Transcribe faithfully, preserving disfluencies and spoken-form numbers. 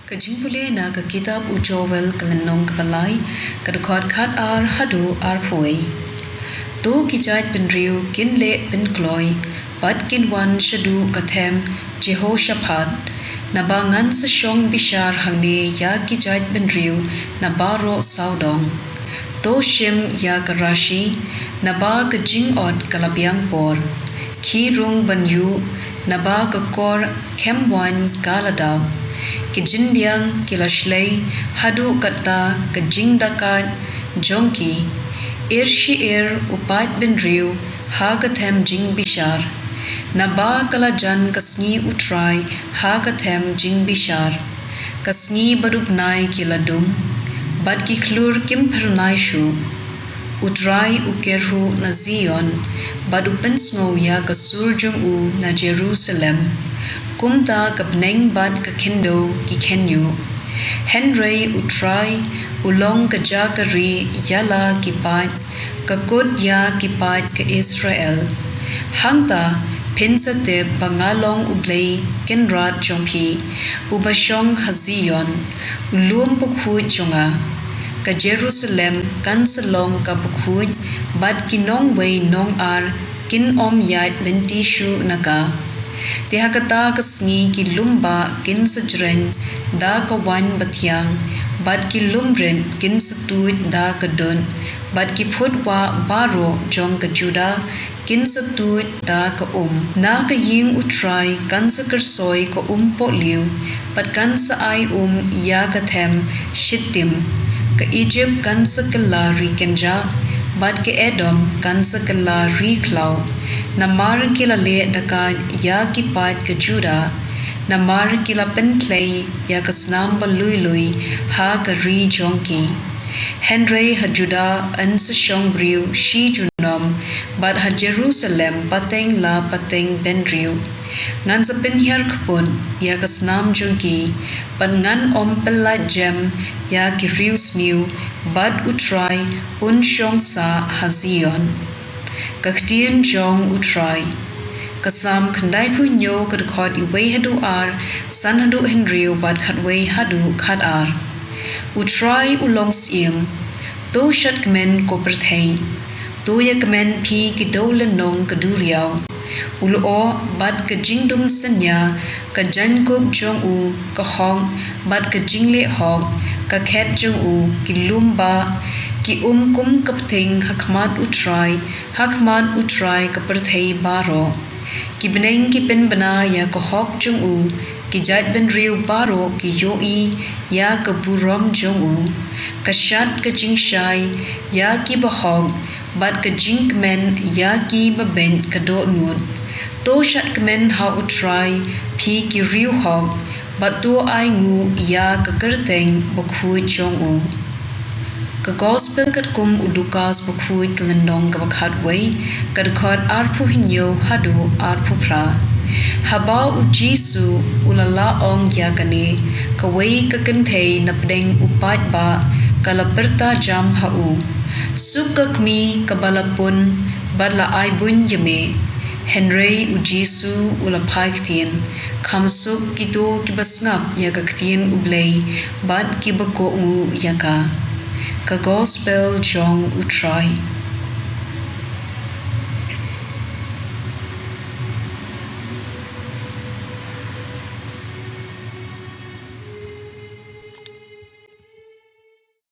Ka jingpule na ka kitab u Joel ka lynnong kaba lai, ka dkhot khat ar haduh arphew wei. To ki jaitbynriew kin leh pynkloi, bad kin wan shaduh ka them Jehoshaphat, naba ngan sa shong bishar hangne ïa ki jaitbynriew na baroh sawdong. To shim ïa ka rashi, naba ka jingot ka la biang por. Khie rung ban ïuh, naba ka kor khem waiñ ka la dap. Ki jyndiang ki la shlei, haduh katta ka jingdakaid jong ki. Ir shi ir u paid bynriew ha ka them jingbishar. Naba ka la jan ka sngi u Trai ha ka them jingbishar. Ka sngi bad u bnai ki la dum, bad ki khlur kim phyrnai shuh. U Trai u kyrhuh na Zion, bad u pynsngew ïa ka sur jong u na Jerusalem. Kumta ka bneng bad ka khyndew ki kynñiuh. Hynrei u Trai u long ka jaka ri ïa la ki paid, ka kut ïa ki paid ka Israel. Hangta, phin sa tip ba nga long u Blei Kynrad jong phi, uba shong ha Zion, u lum bakhuid jong nga. Ka Jerusalem kan sa long ka bakhuid, bad ki nongwei nongar kin ym ïaid lynti shuh na ka. Te ha kata ka sngi ki lum bah kin sa jreng da ka waiñ bathiang, bad ki lum rit kin sa tuid da ka dud, bad ki phutwah baroh jong ka Juda kin sa tuid da ka um. Na ka ïing u Trai kan sa kyrsoi ka um pohliew, bad kan sa ai um ïa ka them Shittim. Ka Ijipt kan sa kylla ri kynjah, bad ka Edom kan sa kylla ri khlaw. Namar ki la leh dakaid ïa ki paid ka Juda, namar ki la pynkhlei ïa ka snam ba lui lui ha ka ri jong ki. Hynrei ha Juda yn sa shong briew shi junom, bad ha Jerusalem pateng la pateng bynriew. Ngan sa pynhiar kput ïa ka snam jong ki, bad ngan ym pyllait jem ïa ki riewsniew, bad u Trai un shong sah ha Zion. Ka ktien jong u Trai. Ka Salm khyndaiphew hynñiew, ka dkhot iwei haduh ar, san haduh hynriew, bad khatwei haduh khat ar. U Trai u long syiem. To shad kmen ko pyrthei. To ïa kmen phi ki dewlynnong ka duriaw. U lyoh bad ka jingdum synñia, ka jaiñkup jong u, ka hok bad ka jingleh hok, ka khet jong u, ki lum bah, ki um kum ka pthing ha khmat u Trai, ha khmat u Trai ka pyrthei baroh. Ki bneng ki pynbna ïa ka hok jong u, ki jaitbynriew baroh ki ïohi ïa ka burom jong u. Ka shad ka jingshai ïa ki bahok, bad ka jingkmen ïa ki babeit ka dohnud. To shad kmen ha u Trai, phi ki riewhok, bad to ai nguh ïa ka kyrteng bakhuid jong u. Ka Gospel katkum u Lukas bakhuid, ka lynnong kaba khatwei, ka dkhot arphew hynñiew haduh arphew phra. Haba u Jisu u la lah ong ïa kane, kawei ka kynthei na pdeng u paidbah ka la pyrta jam ha u: Suk ka kmie kaba la pun bad la ai buiñ ïa me. Hynrei u Jisu u la phai ktien: Kham suk kito kiba sngap ïa ka ktien U Blei bad kiba kohnguh ïa ka. Ka Gospel jong u Trai.